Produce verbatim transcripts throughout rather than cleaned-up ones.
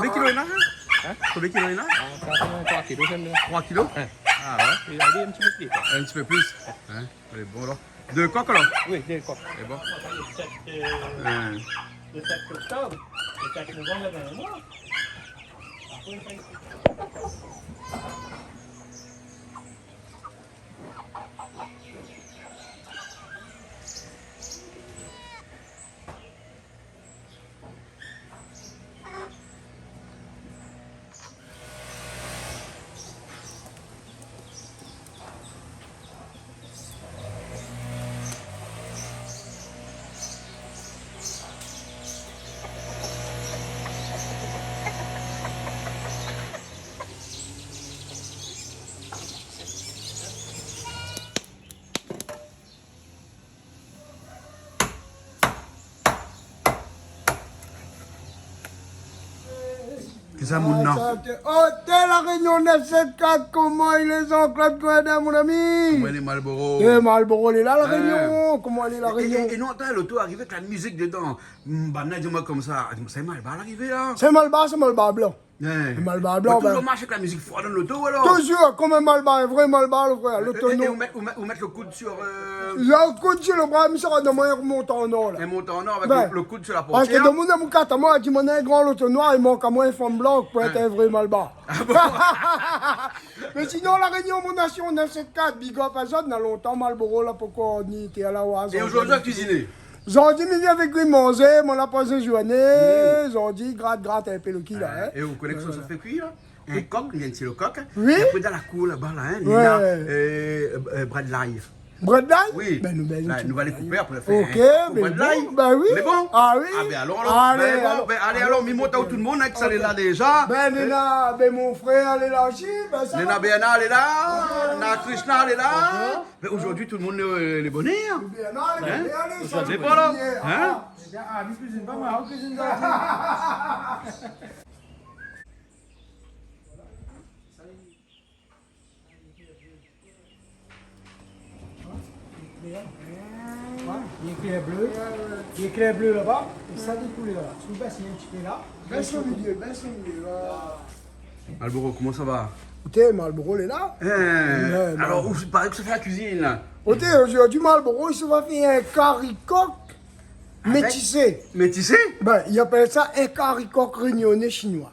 Konbien kilo néna sa ? Hein ? Konbien kilo néna ? Ah, sa i fé troi kilo, sa, la. Troi kilo ? Hein. Ah ouais. É alé, in ti pé plis, koi. In ti pé plis. Hein ? Lé bon, alor. Dé kok, alor ? Oui, dé kok. Lé bon. Sèt, euh, hein, le sèt oktob, le sèt novanm, la dernièr moi. Apré, sa i Kisa moun la ? Ah, sa, té, oh, té La Rényon nèf sèt kat, koman i lé, Jean-Claude Coindin, mon ami ? Koman i lé, Malboro ? Eh, Malboro lé la, La Rényon. Koman i lé, La Rényon ? É, é, é non, atann, loto arivé èk la mizik dedan. Hmm, banna i di amoin konmsa, sé Malbar larivé la. Sé Malbar, sé Malbar blan. Ouais. Malbar blan, bin. Ou toultan marsh èk la mizik for dan loto, alor ? Toujour, konm in Malbar, in vré Malbar, lo frèr. Loto noir. É, é, é ou mèt, ou mèt, ou mèt lo koud sur, euh, lo koud sur lo bra, mi sava dan mon montan an or, la. In montan an or avèk lo, lo koud sur la portièr. Parske demoun la moukata amoin, la di, moin néna in gran loto noir, i mank amoin in fanm blank pou èt in vré Malbar. Ah bon ? Mé sinon, La Rényon, mon nasion, nèf sèt kat, big up azot, na lontan Malboro la pankor ni té a la oaz. É zordi, la kuiziné ? Zordi, mi vien avèk li manzé, mon la pas in zourné, zordi, grat, grat in pé lo ki la, hein. É ou koné kosa sa fé kui la ? In kok, mi vien tir lo kok, hein. Oui. É apré, dan la kour laba la, hein, néna, euh, euh, brèd lay. Brèd lay ? Oui. Bin, nou, bin, nou va alé koupé apré, fé in brèd lay. Ok, bin bon, bin oui. Lé bon ? Ah oui. Ah bin alon, alon. Alé, alon, mi mont aou tout lo moun, hein, kisa lé la déja. Bin, néna, bin, mon frèr lé la osi, bin, sa va. Néna Bernard lé la, néna Krishna lé la. Bonjour. Mé zordi, tout lo moun, euh, lé bonèr. Bien, alé, alé, sa lé bon, la. Hein ? Ah, mi kuizine pa mal, ou kuizine sa. Lé klèr blé. Lé klèr blé laba. É sa, dé koulèr la. Sou bès, néna in ti pé la. Bès o milié, bès o milié, la. Malboro, koman sa va ? Oté, Malboro lé la. Hein, alor, ou paré ke sa fé la kuizine la. Oté, zordi Malboro i sava fé in kari kok métisé. Métisé ? Bin, i apèl sa in kari kok rényoné shinoi.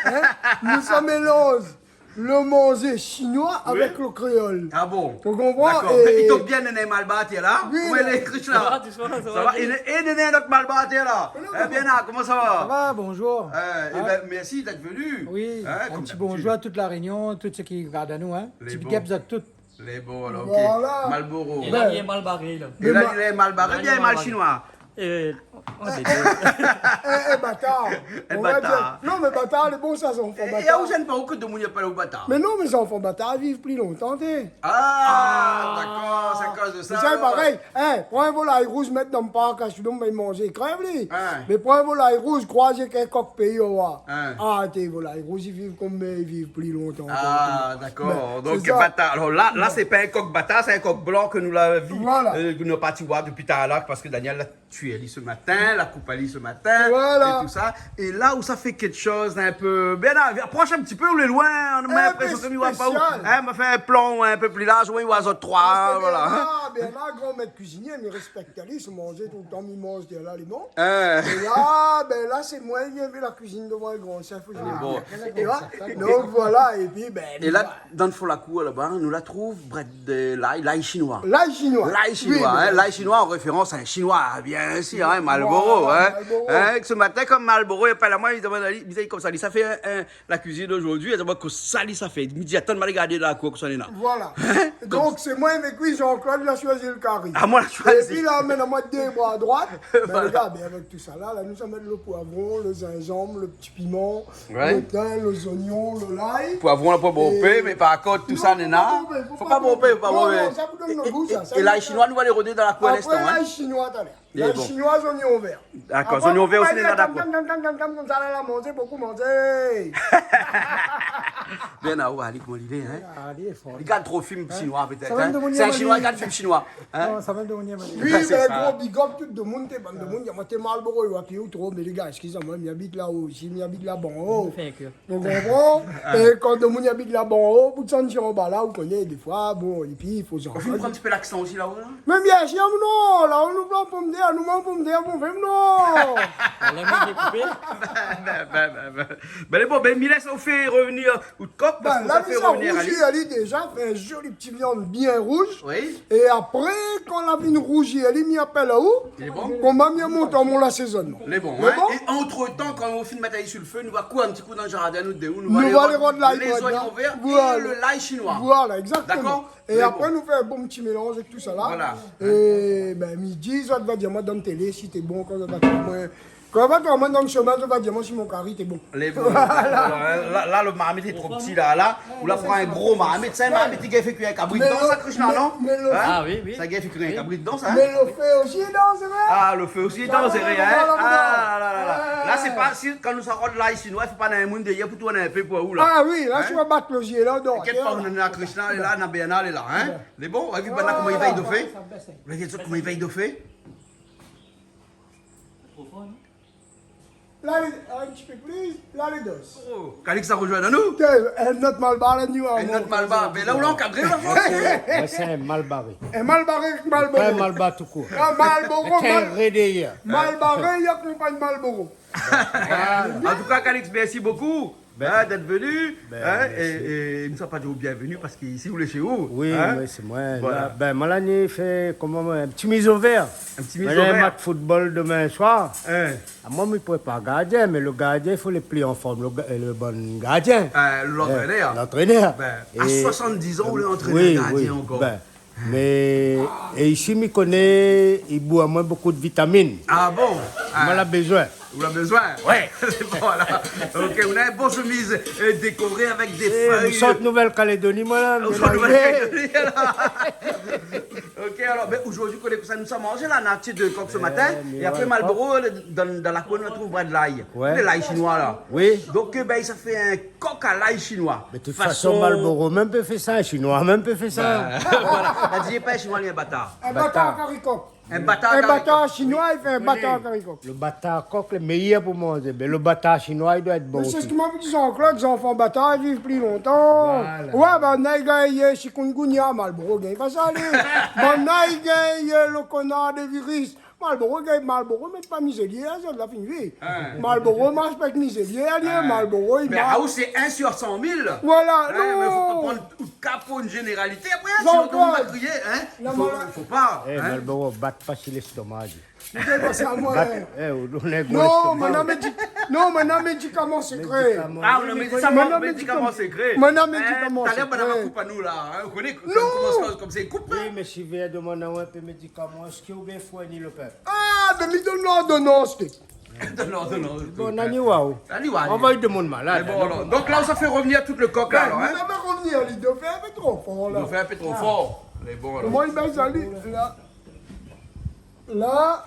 Hein ? Nou sa mélanz lo manzé shinoi avèk lo kréol. Ah bon ? Ou konpran ? Dakor. É i tonm bien, néna in Malbar atèr la. Oui. Koman i lé, Krishna ? Sa va, sa va. É néna in ot Malbar atèr la. Mé non, mé bien, koman sa va ? Sa va, bonjour. Eh bin, mèrsi d'èt vni. Oui, in ti bonjour a tout La Rényon, tout sak i rogard anou, hein. Ti big up a tout. Lé bon, alor, ok. Voilà. Malboro. É la, li lé mal baré, la. É la, li lé mal baré, li lé mal shinoi. Eh, batar. Eh, batar. Non, mé batar lé bon, sa, zanfan batar. É ou zèn pa ou ke demoun i apèl aou batar ? Mé non, mé zanfan batar i viv pli lontan, té. Ah, dakor, sé akoz de sa, alor. Mé sa lé parèy. Eh, pran in volay rouz, mèt dan park, asidon, mé manzé, i krèv, li. Mé pran in volay rouz, kroizé èk in kok péi, ou va oir. Ah, té, volay rouz i viv konm, i viv pli lontan. Ah, dakor. Donk, sé sa. Batar. Alor la, la, sé pa in kok batar, sé in kok blan ke nou la vi, euh, ke nou la parti oir dopi talèr la, parske Daniel la tié ali se matin, la koup ali se matin, é tousa. É la ou sa fé kékshoz in pé, Bernard, aprosh in ti pé, ou lé loin, nou na linprésion ke nou i oir pa ou. In pé spésial. Hein, ma fé in plan in pé pli larz, ou i oir zot troi, voilà. Parske Bernard, Bernard, gran mèt kuizinié, mi rèspèk ali, sé manzé toultan, mi manz, té, la, lé bon. Hein. É la, bin la, sé moin, i vien la kuizine dovan in gran shèf, ou voi. Lé bon. Donk voilà, épi, bin, é la, dan fon la kour laba, nou la trouv brèd de lay, lay shinoi. Lay shinoi. Lay shinoi, oui, hein, lay shinoi an référans a in shinoi, bien sir, hein, Malboro, hein. Voilà, Malboro. Hein, se matin, konm Malboro i apèl amoin, li domann ali, li di konmsa, li sa fé in, in, la kuizine zordi, li di amoin kosa li sa fé. Mi di, atann, ma alé gardé la kour, kosa néna. Voilà. Hein ? Donk, sé moin, mé kui, Jean-Claude la shoizi lo kari. Ah, moin la shoizi. Épi la, mintnan, moin dé bra a droit. Voilà. Bin, rogard, bin, avèk tousa la, la, nou sa mèt lo poivron, lo zinzanm, lo ti piman, lo tin, lo zonion, lo lay. Poivron la pa bonpé, mé par kont, tousa, néna. Non, fo pa bonpé, fo pa bonpé. Non, non, sa pou donn lo gou, sa. É lay shinoi, nou va alé rodé dan la kour in instan, hein. Apré, lay shinoi, talèr. Lé bon. Lay shinoi, zoignon vèr. Dakor, zoignon vèr osi, lé la, dakor. Apré, ou va dir, tam, tam, tam, konmsa la, la manzé, bokou manzé. Bien, aou, ali, koman li lé, in ? Ah, li lé for. Li gard tro film shinoi, pétèt, in ? Sé in Shinoi, li gard film shinoi, in ? Non, sa va devenir... Oui, sé sa. Mé gro big up tout demoun, té bann demoun, i di amoin té Malboro, ou la pi ou tro, mé lé gars, eskiz amoin, mi abit la-o isi, mi abit laba an-o. Ou konpran ? É kan demoun i abit laba an-o, pou santi anba la, ou koné, défoi, bon, épi i fo... Ou fine pran in ti pé laksan osi la-o, la ? Mé bien sir, non, la, nou pran pomdèr, nou manz pomdèr, bon, fé, non. Bin, bin, bin, bin. Bin, lé bon, bin, mi lès aou fé revenir out kok, parske la, sa fé revenir ali. Bin, la, mi sa rouzi ali déza, fé in zoli ti viann bien rouz. Oui. É apré, kan la vin rouzi ali, mi apèl aou. Lé bon. Konmsa mi mont mon lasézonman. Lé bon, in. Lé bon ? É antretan, kan ou fine mèt ali su lo fé, nou va kour in ti kou dan zardin, nou dé, nou va alé rod lé zoignon vèr é lo lay shinoi. Voilà, égzaktoman. Dakor ? É apré, nou fé in bon ti mélanz avèk tousala. Voilà. É bin, midi, zot va di amoin dan télé si té bon, kan zot va trouv amoin, kan zot va trouv amoin dan shomin, zot va di amoin si mon kari té bon. Lé bon. Voilà. La, la, lo marmit lé tro pti, la, la. Ou la pran in gro marmit, sa, in marmit i gingn fé kui in kabri dedan, sa, Krishna, non ? Mé lo... Ah oui, oui. Sa i gingn fé kui in kabri dedan, sa, in ? Mé lo fé osi lé danzéré. Ah, lo fé osi lé danzéré, in ? Ah la la la la. La, sé pa, si, kan nou sa rod lay shinoi, fo pa néna in moun dèrièr pou tourn in pé pou ou, la. Ah oui, la, si ou va bat lo zié la, non. Inkièt pa, ou néna Krishna lé la, néna Bernard lé la, in ? Lé bon, ou la vi banna koman i vèy do fé ? Ou la vi zot koman i vèy do fé ? Tro for, non ? La lé, in ti pé plis, la lé dous. Oh, Calix la rozoinn anou. Té, in not Malbar la, nou, in not Malbar. Mé la ou la ankadré, la, Frans. Moin sé in Malbaré. In Malbaré, Malboro. Pa in Malbar tou kour. Ah, Malboro, Malbaré, i akonpagn Malboro. Voilà. An tou ka, Calix, mèrsi bokou. Bin, d'èt venu, bin, mèrsi. É, é nou sa pa di aou bienvenu parske isi ou lé shé ou, in ? Oui, mé sé moin, la. Voilà. Bin, moin la ni fé, koman, in ti miz o vèr. In ti miz o vèr. Moin la match football domin soir. In. Ah, moin, mi prépar gardien, mé lo gardien, i fo lé pli an form, lo ga-, lo bon gardien. Euh, l'entraîneur. L'entraîneur. Bin, a soisann-diz an, ou lé antrénèr gardien ankor. Oui, oui. Bin, mé, é isi, mi koné, i bour amoin bokou de vitamine. Ah bon ? Moin la bezoin. Ou la bezoin ? Ouais. Voilà. Ok, ou néna in bon shemiz, euh, dékoré avèk dé fèy. Eh, mi sort Nouvelle-Calédonie, moin, la. Ou sort Nouvelle-Calédonie, la. Ok, alor, bin, zordi, koné kosa nou sa manzé, la, nou la tié dé kok se matin, é apré, Malboro, dan, dan la kour, nou la trouv brèd lay. Ouais. Lé lay shinoi, la. Oui. Donk, euh, bin, sa fé in kok a lay shinoi. Mé de tout fason, Malboro mèm pé fé sa, Shinoi mèm pé fé sa. Bin, voilà. La di pa Shinoi, li in batar. In batar kari kok. In batar kari kok. In batar shinoi, i fé in batar kari kok. Lo batar kok lé méyèr pou manzé, mé lo batar shinoi, i doi èt bon osi. Mé sé koman i di, Jean-Claude, zanfan batar i viv pli lontan. Voilà. Ouais, banna i gingn chikungunya, Malboro i gingn pa sa, li. Banna i gingn lo konar de viris. Malboro i gingn, Malboro i mèt pa mizélié, sa la fini. In. Malboro i marsh pa èk mizélié, li, Malboro i marsh. Mé aou, sé un sur cent mille. Voilà, non. Mé fo pa pran tout ka pou in zénéralité. Apré, sinon, tout le monde va crier, hein. Il faut, il faut pas, hein. Eh, Malboro, bat pa si lestoma, di. Ou fé pa sa, moin. Bat, eh, ou donn in gro lestoma. Non, moin néna médi-, non, moin néna médikaman sékré. Médikaman. Ah, ou néna médikaman, médikaman sékré. Moin néna médikaman sékré. Eh, talèr, madam, koup anou la, hein. Ou koné, kan i komans konmsa, i koup, hein. Oui, mé si vé domann aou in pé médikaman, èske ou bien fourni lo pèp ? Ah, mé mi donn lordonans, té. Donn lordonans. Bon, nani, waouh. Nani, waouh. Anvoy demoun malad, alor. Mé bon, alor. Donk la, ou sa fé revenir tout le kok la, alor, hein. Mé non, mé revenir, li dofé in pé tro for, la. Dofé in pé tro for. Mé bon, alor. Koman i bès ali, la ? La.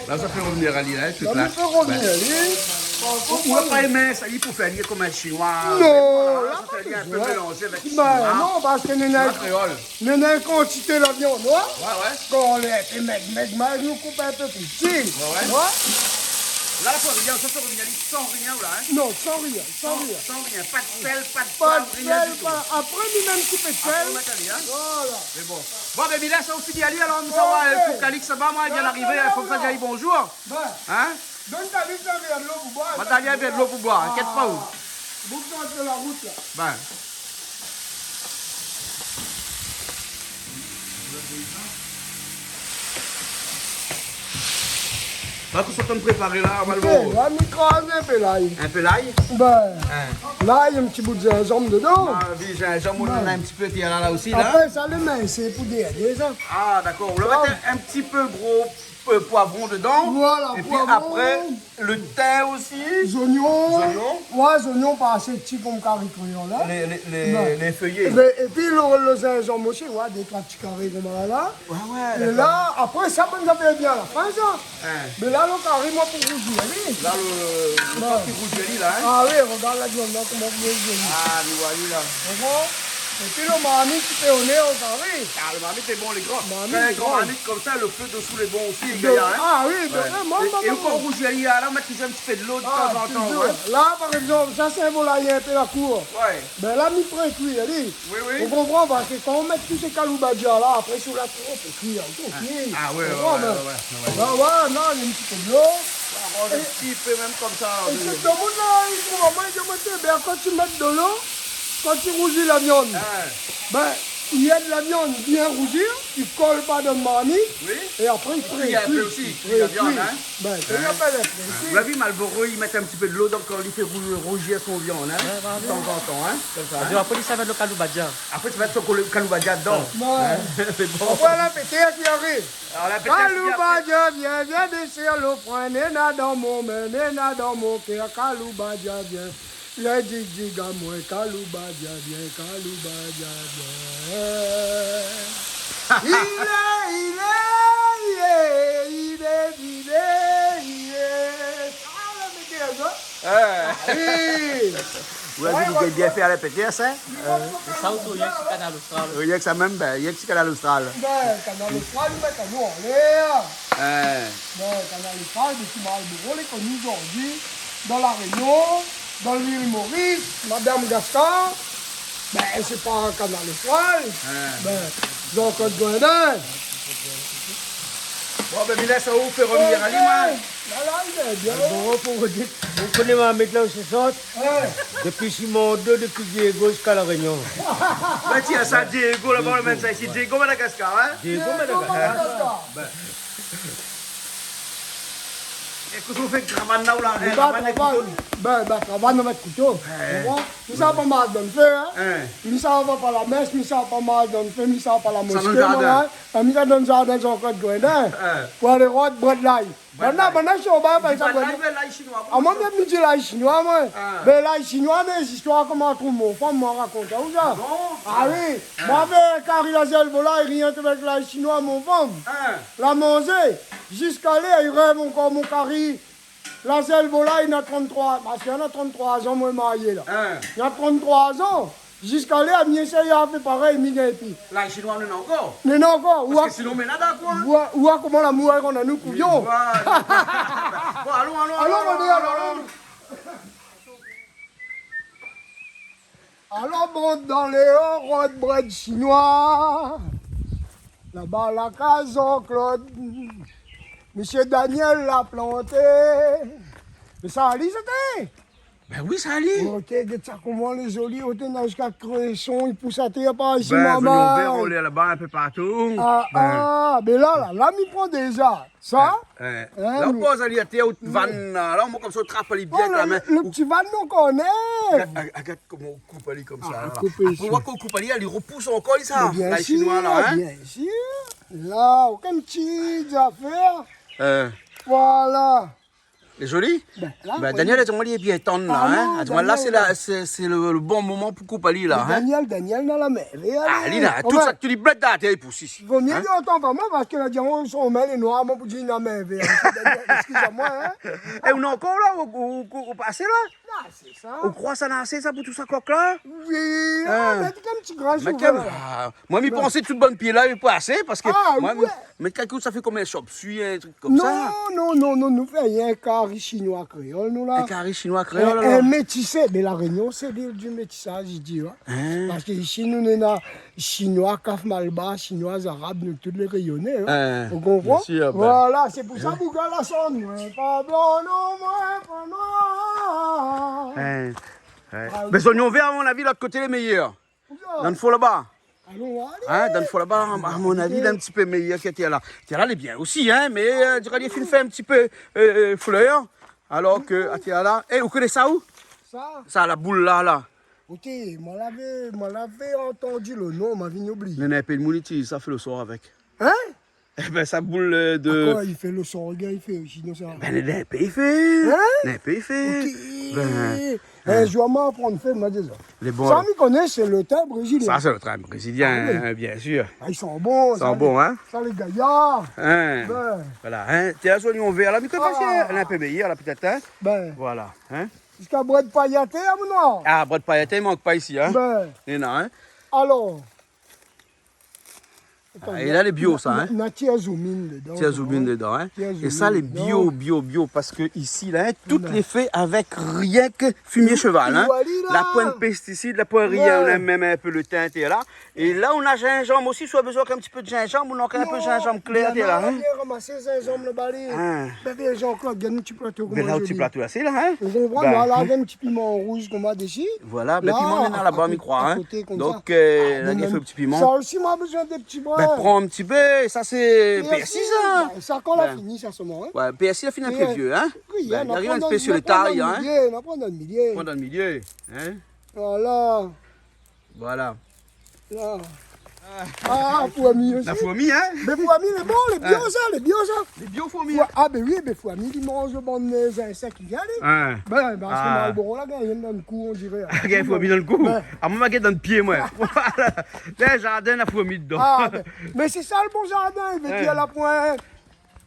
La, sa fé revenir ali, hein, tout la. La, mi fé revenir ali. Ou, ou la pa èm sa, li pou fé ali konm in shinoi. Non, la, sa fé ali in pé mélanzé avèk shinoi. Bin non, parske nou néna, nou néna in kantité la viann, ouais. Ouais, ouais. Kan lé in pé mèg, mèg, mèg, nou koup in pé pli pti. Ouais, ouais. Ouais. La, la fé revenir, sa fé revenir ali san rien, la, hein. Non, san rien, san rien. San, san rien, pa de sèl, pa de poiv, rien du tout. Pa de sèl, pa, apré, nou mèt in ti pé de sèl. Apré, nou mèt ali, hein. Voilà. Mé bon. Bon, bin, mi lès aou fini ali, alor, nou sava, OK. Pou Calix laba, moin, li vien d'arivé, fo ke mi di ali bonjour. Bin. Hein ? Donn Calix in vèr dolo pou boir. Moin, Calix, in vèr dolo pou boir, inkièt pa ou. Boug dan la rout, la. Bin. La, tout sa ou la préparé la, Malboro. OK, la, mi kraz in pé lay. In pé lay ? Bin, lay, in ti bout zinzanm dedan. Ah, oui, zinzanm, ou néna in ti pé, té la, la osi, la. Apré sa, lé min, sé pou dèrièr, sa. Ah, dakor. Ou la mèt in, in ti pé gro euh, poivron dedans. Voilà, poivron. Et puis après, le thym aussi. Zonion. Zonion. Ouais, zonion pa asé ti konm kari kréol, hein. Les, les, les, les feuillets. Ébin, épi lo, lo zinzanm osi, ouais, dé troi ti karé konmsa la. Ouais, ouais, d'accord. É la, apré sa, bann zafèr i vien a la fin, sa. Hein. Mé la, lo kari, moin, pou rouzi ali. La, lo, lo kari pou rouzi ali, la, hein. Ah oui, regard la viann la, koman lé zoli. Ah, nou voi ali la. Ou konpran ? Épi lo marmit, ti pé oné o kari. Ah, lo marmit lé bon, lé gran. Marmit lé gran. Kan in gran marmit konmsa, lo fé désou lé bon osi, lé gayar, hein. Ah oui, ouais. Donk, moin, é, moin, é moin, ou kan rouzi ali la, ou mèt touzour in ti pé dolo de tan an tan, touzour, hein. La, par égzanp, sa sé in volay in pé la kour. Ouais. Bin la, mi pré-kui ali. Oui, oui. Ou konpran, parske kan ou mèt tout sé kaloubadia la, apré, si ou la tro, ou pé kui, hein, ou pé kui. Ah, ouais, ouais, ouais. Ou konpran, ouais, ouais. Bin voilà, non, in ti pé dolo. Ou arans in ti pé mèm konmsa, é oui. Tout demoun la, i trouv amoin, i di amoin, bin, kan ti mèt dolo, kan ti rouzi la viann, bin, i èd la viann bien rouzi, i kol pa dan marmit, oui, é apré, i kui in pé osi, i kui la viann, hein. Bin, sé sa i apèl in pé kui. Ou la vi, Malboro, i mèt in ti pé dolo, donk, kan li fé rou-, rouzi son viann, hein, de tan an tan, hein, konmsa, hein. Apré, li sava mèt lo kaloubadia. Apré, ti mèt son kol-, kaloubadia dedan. Ouais. Hein, sé bon. Apré, la pété, ki ariv. Alor, la pété, ki ariv. Kaloubadia, vien, vien, déshir lo frin, néna dan mon min, néna dan mon kèr, kaloubadia, vien. Lé di, di, ga moin, kaloubadia, vien, kaloubadia, vien. Ilé, ilé, ilé, ilé, ilé, ilé. Ah, la pété, hein. Eh. Ah oui. Ou la vi, li gingn bien fé a la pété, sa, hein. Sa, ou tourn si Kanal Austral. Oui, rienk sa mèm, bin, rienk si Kanal Austral. Bin, Kanal Austral, i mèt anou anlèr. Hein. Bin, Kanal Austral, dopi Malboro, lé koni zordi, dan La Rényon, dan lil Moris, Madagaskar, bin, sé pa Kanal Austral. Hein. Bin, Jean-Claude Grondin. Bon, bin, mi lès aou fé rovnir ali, moin. La, la, li lé bien. Bon, pou ou dir, ou koné marmit la ousa i sort ? Hein. Dopi Simon deux, dopi Diego ziska La Rényon. Bin, tiens, sa, Diego, laba, Diego, ou la mèt sa isi. Diego Madagaskar, hein ? Diego Madagaskar. Bin. É kosa ou fé èk kravane la, ou la, bin, kravane, bin, kravane avèk kouto. Hein. Ou konpran ? Mi sava pa marsh dan fé, hein. Hein. Mi sava pa la mès, mi sava pa marsh dan fé, mi sava pa la moské, moin, hein. Ah, mi sa dan zardin Jean-Claude Grondin. Hein. Pou alé rod brèd lay. Banna, banna, sé o ba, pa sa, brèd lay, lay shinoi. Ah, moin mèm, mi di lay shinoi, moin. Ah. Mé lay shinoi, mé zistoir koman ou trouv mon fanm, moin rakont aou sa. Ah bon ? Ah oui. Ah. Moin la fé kari lazèl volay, rienk avèk lay shinoi, mon fanm. Ah. La manzé. Ziska lèr i rèv ankor mon kari lazèl volay, na trant-troi, parske na trant-troi zan moin marié la. Hein. Na trant-troi zan. Ziska lèr, mi éséy fé parèy, mi gingn pi. Lay shinoi, néna ankor ? Néna ankor. Parske sinon, mé la dakor, hein. Ou oi, ou oi koman lamour i rann anou kouyon. Oui, voilà. Bon, alon, alon, alon, alon, alon. Alon, bon, dan lé o, rod brèd shinoi. Laba, la kaz Jean-Claude. Mésyé Daniel la planté. Mé sa, ali, sété. Bin oui, sa ali. Oté, gèt sa koman lé zoli, oté, na ziska kréson, i pous atèr par isi, bin, mama. Zonion vèr, ou lé laba, in pé partou. Ah, bin. Ah, bin la, la, la, mi pran déza. Sa, hein, la, nou poz ali atèr, ou vann, la, la, ou mont konmsa, ou trap ali bien avèk la min. Lo ti vann, nou koné. Agard, agard koman ou koup ali konmsa, la. Ah, koup isi. Apré, ou oi kan ou koup ali, li repous ankor, li, sa. Mé bien sir, la, hein. Bien sir. La, okin ti zafèr. Hein. Voilà. Lé zoli ? Bin, la, oui. Bin, Daniel, la di amoin li lé bien tann la, hein. Ah non, la, Daniel, sé la, sé, sé lo, lo bon moman pou koup ali la, hein. Mé Daniel, Daniel, na la min vèr, hein. Ah, li la, tout sak ou li mèt atèr, li pous isi. Vo myé di otan pa moin, parske la di amoin son min lé noir, moin pou di na min vèr. Mésyé Daniel, eskiz amoin, hein. É, ou néna ankor la, ou, ou, ou, ou pasé la ? Ah, sé sa. Ou kroi sa na asé sa pou tout sa kok la ? Oui, ah, mèt in ti grin sou la. Ah, moin, mi pansé tout bann pyé la, li lé pa asé, parske moin, mé kèk kou, sa fé konm in chop suey, in trik konmsa. Non, non, non, non, nou fé in kari shinoi kréol, nou, la. In kari shinoi kréol, alor. In métisé, mé La Rényon, sé lil di métisaz, i di, hein. Hein. Parske isi, nou néna shinoi, kaf malbar, shinoi, zarab, nou tout lé rényoné, hein. Hein, bien sir, bin. Ou konpran ? Voilà, sé pou sa, boug la sann, moin pa blan, non, moin pa noir. Hein. Ouais. Ah oui. Mé zonion vèr, a mon avi, lot koté lé méyèr. Ousa ? Dan fon laba. Alon, alé. Hein, dan fon laba, a mon avi, lé in ti pé méyèr ke atèr la. Atèr la, lé bien osi, hein, mé, euh, diré li fine fé in ti pé, euh, euh, flèr. Alor ke atèr la, é, ou koné sa ou ? Sa ? Sa, la boul la, la. Oté, moin lavé, moin lavé antandi lo non, ma vini oublié. Néna in pé d'moun i itiliz sa, fé lo soir avèk. Hein ? Ébin, sa boul, euh, de... Akoz i fé lo sorgho, i fé osi, non, sa ? Bin, lé, lé, i fé. Hin ? Lé, i fé. Ok. Bin, in zour, ma aprann fé, ma di sa. Lé bon, sa, alor. Mi koné, sé lo tin brézilien. Sa, sé lo tin brézilien, ah oui, hin, bien sir. Ah, i san bon, i san bon, hin. Sa, lé gayar. Hin. Bin. Voilà, hin. Tiens, zoignon vèr, la, mi koné pa si lé in pé méyèr, la, pétèt, hin. Bin. Voilà, hin. Ziska brèd payé atèr, mon noir. Ah, brèd payé atèr, i mank pa isi, hin. Bin. Néna, hin. Alor, Ah, é la, lé bio, sa, hin. Na, na, na tièr zoumine dedan, tièr zoumine dedan, hin. Tièr zoumine dedan. É sa, lé bio, bio, bio, parske isi, la, hin, tout lé fé avèk rienk fimié shoval, hin. Wi, wi, la. La poin pestisid, la poin rien, ou na mèm in pé lo tin, té la. É la, ou na zinzanm osi, si ou la bezoin in ti pé de zinzanm, ou na in pé zinzanm klèr, té la, hin. Non, non, la bien ramasé zinzanm, lo balé. Ah. Bin, vien, Jean-Claude, gard in ti plato, koman zoli. Bin la, lo ti plato la, sé la, hin. Ou konpran, bin, voilà, in ti piman rouz, koman, dési. Voilà, bin, la, piman, néna laba, mi kroi, hin. Akoté, konmsa. Donk, euh, la, i fo in ti piman. Ah, non, non. Sa osi, moin la bezoin de ti brin. Bin, pran in ti pé, sa, sé pèrsi, sa. Pèrsi, bin, sa, kan la fini, sa, solman, hin. Wé, pèrsi la fini in pé vié, hin. Wi, bin, nou la pran dan lo milié, nou la pran dan lo milié. Pran dan lo milié, hin. Voilà. Voilà. La. Ah, fourmi osi. La fourmi, hin ? Mé fourmi, lé bon, lé bio, sa, lé bio, sa. Lé bio, fourmi. Four-, ah, bin wi, mé fourmi, li manz bann, euh, zinsèk, li gingn, li. Wé. Bin, parske Malboro la, gingn dan lo kou, on diré, hin. Gingn fourmi dan lo kou. Wé. Ah, moin, ma gingn dan lo pié, moin. Voilà. Dan lo zardin, na fourmi dedan. Ah, bin, mé sé sa lo bon zardin, i vé dir la poin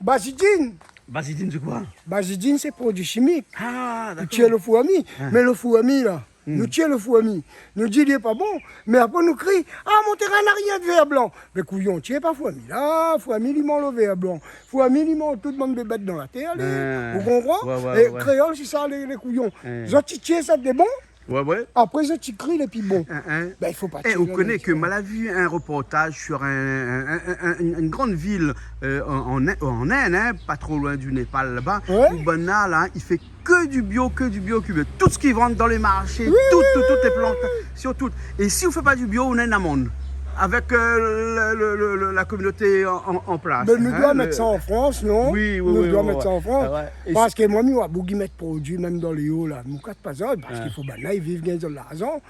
Bazidine. Bazidine, sé koi ? Bazidine, sé produi shimik. Ah, dakor. Pou tié lo fourmi. Ah. Mé lo fourmi, la, nou tié lo fourmi. Nou di, li lé pa bon. Mé apré, nou kri, ah, mon térin na rien de vèr blan. Mé kouyon, tié pa fourmi la. Fourmi, li manz lo vèr blan. Fourmi, li manz tout bann bébèt dan la tèr, li. Ah. Ou konpran ? Wé, wé, wé. É kréol, sé sa, lé, lé kouyon. Ah. Zot i tié sa, lé bon. Wé, wé. Apré, zot i kri, lé pi bon. Hin, hin. Bin, i fo pa tié. Eh, ou koné ke moin la vi in reportaz sur in, in, in, in, in gran vil, euh, an, an In-, an Inde, hin, pa tro loin di Népal, laba, wé, ousa banna la, i fé ke di bio, ke di bio, ke di bio. Tout sak i vann dan lé marshé, tout, tout, tout lé plant, sirtou. É si ou fé pa di bio, ou na in amann. Avèk, euh, le, le, le, le, la kominoté an, an, an plas, hin. Mé nou doi mèt sa an Frans, non ? Wi, wi, wi. Nou doi mèt sa an Frans. Ah wé. É parske moin, mi oi boug i mèt produi mèm dan léo la. Nou kat pa sa, parske fo banna i viv, gingn zot larzan.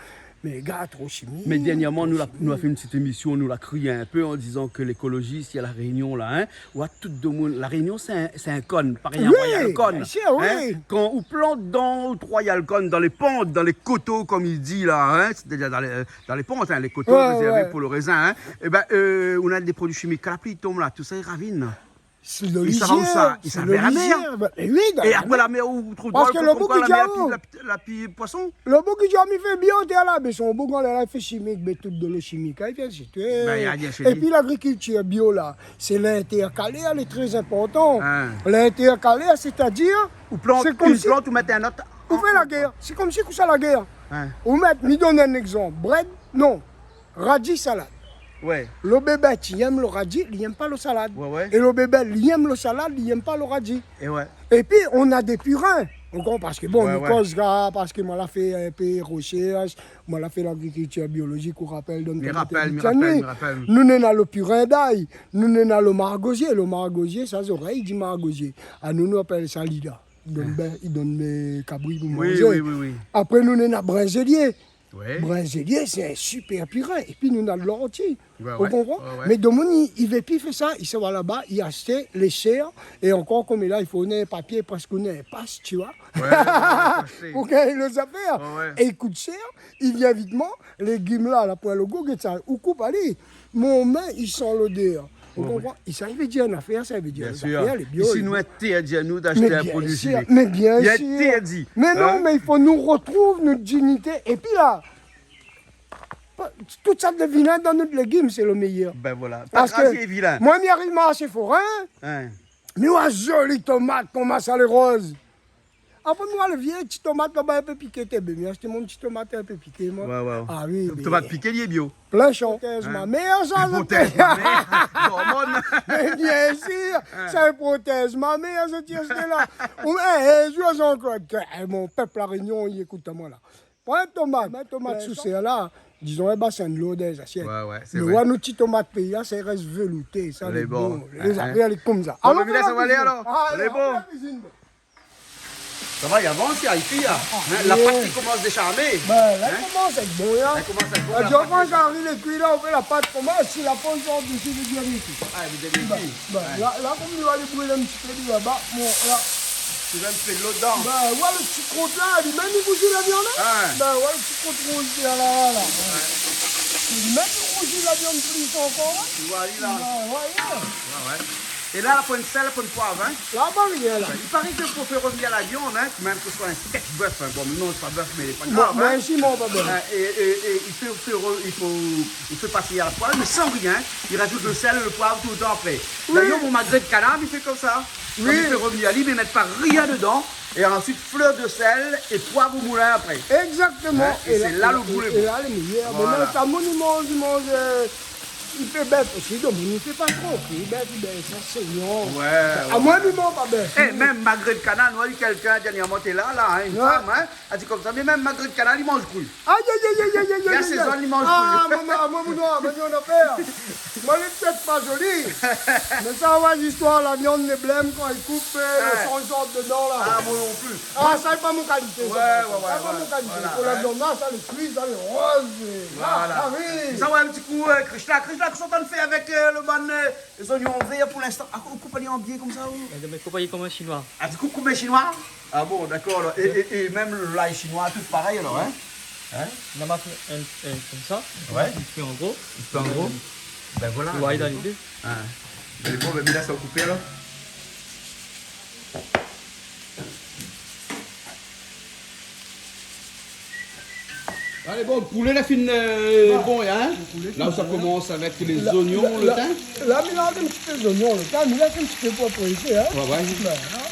Mé gard, tro shimik, tro shimik. Mé dernièrman, nou la, nou la fé in ti émision, nou la krié in pé an dizan ke lékolozis, i a La Rényon la, hin. Ou oi tout domoun. La Rényon, sé in, sé in kone, parèy in royal kone, hin. Wi, bien sir, wi. Kan ou plant dan, ou royal kone, dan lé pant, dan lé koto, konm i di la, hin, sétadir dan lé, dan lé pant, hin, lé koto rézèrvé pou lo rézin, hin. Wé, wé. Ébin, euh, ou na dé produi shimik. Kan la pli i tonm la, tout sa i ravine. Sé lo lizièr, sé lo lizièr. I sava ousa ? I sava la mèr. Bin, wi, dan la mèr. É apré la mèr, ou trouv drol, parske lo boug i di aou, la pi, la pi poison. Lo boug i di aou, mi fé bio, té la, mé son boug anlèr la i fé shimik, mé tout dolo shimik, hin, i vien shé toué. Bin, i vien shé li. Épi lagrikiltir bio la, sé lintèrkalèr, lé trè inportan. Ah. Lintèrkalèr, sétadir, ou plant in plant, ou mèt in ot. Ou fé la gèr, sé konmsi ou sa la gèr. Ah. Ou mèt, mi donn in égzanp, brèd, non. Radi, salad. Wé. Lo bébèt, li èm lo radi, li èm pa lo salad. Wé, wé. É lo bébèt, li èm lo salad, li èm pa lo radi. É wé. Épi, nou na dé pirin. Ou konpran, parske bon, nou koz la, parske moin la fé in pé rosèrsh, moin la fé lagrikiltir biolozik, ou rapèl, dan... Mi rapèl, mi rapèl, mi rapèl. Nou néna lo pirin d'ay, nou néna lo margozié. Lo margozié, sa zorèy i di margozié. Anou, nou apèl sa lida. I donn, bin, i donn, euh, kabri pou manzé. Wi, wi, wi, wi. Apré, nou néna brinzélié. Wé. Brinzélié, sé in sipèr pirin. Épi nou na lorti. Wé, wé. Ou konpran ? Wé, wé. Mé domoun i, i vé pi fé sa, i sava laba, i ashté lé shèr, é ankor konm la, i fo ou néna in papié, parske ou néna in pas, ti oi. Wé, wé, wé, ashté. Pou gingn lo zafèr. Wé, wé. É i kout shèr, i vien vitman, légim la, la poin lo gou, gèt sa, ou koup ali. Mon min, i san lodèr. Ou konpran ? É sa i vé dir in afèr, sa i vé dir in afèr, lé bio, lé bon. Bien sir. Isi, nou intèrdi anou d'ashté in produi shimik. Mé bien sir, mé bien sir. Lé intèrdi. Mé non, mé i fo nou rotrouv nout dignité. Épi la, tout sak lé vilin dan nout légim, sé lo méyèr. Bin voilà. Pa krazé vilin. Parske moin, mi ariv marshé forin, mi oi zoli tomat, koman sa lé roz. Apré, moin, lo vié ti tomat laba in pé piké, té, bin, mi ashté mon ti tomat in pé piké, moin. Wé, wé. Ah wi, mé tomat piké, li lé bio. Plin shan. Protèz ma mèr, sa, protèz ma mèr. Dormon. Mé bien sir, sa protèz ma mèr, sa, ti ashté la. Ou, é, é, Jean-Claude, é, mon pèp La Rényon, i ékout amoin la. Pran in tomat, in tomat sou sèr la, dizon in basin dolo, dé zasièt. Wé, wé, sé vré. Mé wé, nout ti tomat péi la, sa i rès velouté, sa lé bon. Lé bon. Lé zafèr lé konmsa. Bon, alon, mé la, sa va alé, alor. Alé, alon fé la kuizine. Sa va, i avans, i avans, la. Hein, la pat i komans désharmé. Bin, la, i komans èt bon, la. La komans èt bon, la pat. Kan kari lé kui, la, ou fé la pat, koman, si la po i sort dési, lé bien éti. Ah, lé bien éti. Bin, la, la, konm li va alé bril in ti pé, li laba, bon, la. Ou mèt in ti pé dolo dedan. Bin, ou oi lo ti krot la, li mèm i bouzi la viann, hein. Bin, ou oi lo ti krot rouz, la, la, la, la. Li mèm i bouzi la viann plis ankor, hein. Ou oi, la. Bin, oué, oué. Oué, oué. É la, la poin d'sèl, la poin d'poiv, hein. La, pa rien, la. I paré ke pou fé rovnir la viann, hein, mèm ke soi in stèk bèf, hein, bon, non, sé pa bèf, mé pa grav, hein. Moin, si, moin, pa bèf. Hein, é, é, é i fé, fé re-, i fo, i fé pasé a la poêle, mé san rien. I razout lo sèl, lo poiv toultan apré. Oui. D'ayèr, mon magré d'kanar, mi fé konmsa. Oui. Kan mi fé rovnir ali, mi mèt pa rien dedan. É ansuit, flèr de sèl é poiv o moulin apré. Exactement. Hein, é sé la, la lo gou lé bon. É la, lé méyèr. Voilà. Mé mèm sa, mon, i manz, i manz, euh, i fé bèf osi, donk i fé pa tro. I fé bèf, i fé bèf, sa, sé bon. Oué, oué. Amoin, mi manz pa bèf. É, mèm magré d'kanar, nou la u kèlkin dèrnièrman té la, la, hein, in fanm, hein, la di konmsa, mé mèm magré d'kanar, li manz kru. Ay, ay, ay. Li asézone, li manz pli. Ah, moin, moin, moin, non, moin, non, non, pèr. Moin, lé pétèt pa zoli. Mé sa, oué, zistoir la viann, lé blèm, kan i koup, euh, lo san i sort dedan, la. Ah, moin non pli. Ah, sa lé pa mon kalité, sa. Oué, oué, oué. Sa lé pa mon kalité. Voilà, hein. Pou la viann, la, sa, lé kui, sa, lé roz. Voilà. Ah, ah oui. Sa, oué, in ti kou, euh, Krishna. Krishna, kosa ou antrinn fé avèk, euh, lo bann, euh, zoignon vèr pou linstan ? Ah, ou koup ali an biè konmsa, ou ? Mé, mé koup ali konm in Shinoi. Ah, ou koup konm in Shinoi ? Ah bon, dakor, alor. É, é, é mèm lay shinoi, tout parèy, alor, hein ? Hein ? La ma fé in, in konmsa. Oué. In pé an gro. In pé an gro. Bin voilà. Oué, dan lidé. Hein. Mé bon, bin, la, sa va koupé, alor. Alé, bon, lo poulé la fine, euh, bon, hein ? Lo poulé la fine bon. La, ou sa komans avèk lé zoignon, lo tin. La, la, mi lès in ti pé zoignon, lo tin, mi lès in ti pé pou apré, hein ? Oué, oué. Voilà.